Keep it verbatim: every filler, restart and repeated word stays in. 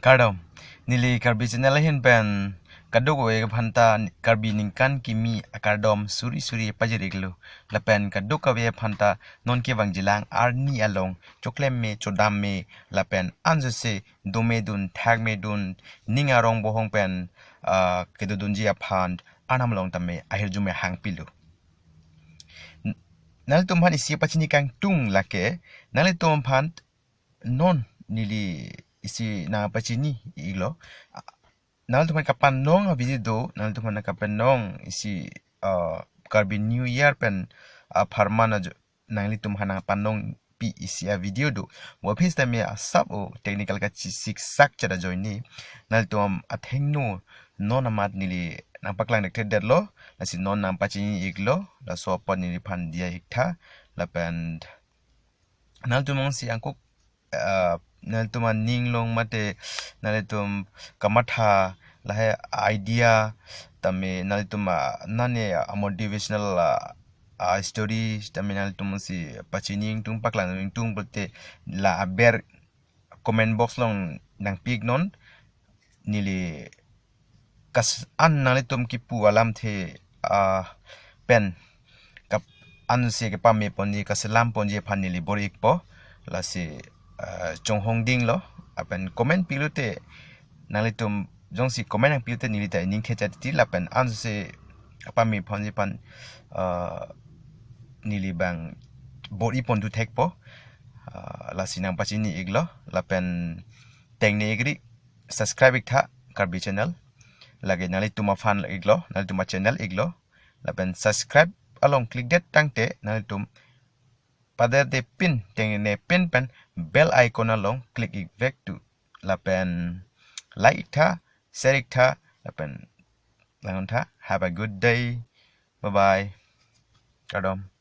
Kardom, neli Karbi channel ahin pen kadokave aphanta Karbi ningkan kimi akardom suri suri pajir-iklo. Lapen kadokave aphanta non kevangjilang arni along choklem me, chodam me, lapen ansose dome dun, thak me dun, ning arong bohong pen, ah, kedodunji aphan Arnam along tame ahirjume hangpilo. N-, nanglitum aphan isi pachini kangtung lake, nanglitum aphan non neli isi nangpachini-iklo. Nanglitum aphan kapanong a-video do, nanglitum aphan kapanong isi, ah, Karbi New Year pen, ah, pharman ajo nanglitum aphan nangpanongpi isi a-video do. Mo aphi sitame asap o technical kachisiksak chada ajoine nanglitum athengno non amat neli nangpaklang dekthedetlo, lasi non nangpachini-iklo, laso apot neliphan diya-iktha, lapen nanglitum jongsi angkok, ah, nanglitum aning along mate nanglitum kamatha lahai idea tame nanglitum, ah, nane, ah, motivational, ah, ah, story tame nanglitum jongsi pachini ingtung, paklang ingtung pulote la aber comment box along nangpi-iknon, neli kas an nanglitum kipu alamthe, ah, pen kap ansi kepameponji, kaselamponji aphan neli bor-ikpo. Lasi, ah, chonghong dinglo, lapen comment pilote nanglitum jongsi comment nangpilote neli ta ningthe chatiti, lapen ansi pameponji aphan, ah, neli bang bor-ipon tu thekpo. Ah, lasi nangpachini-iklo, lapen tengne-ikri, subscribe-iktha Karbi channel. Lake nanglitum aphan-iklo, nanglitum a-channel-iklo. Lapen subscribe along click det tangte nanglitum paderde pin, tengne pin pen bell icon along click-ik vek tu. Lapen like-iktha, share-iktha, lapen langtha. Have a good day. Bye bye. Kardom.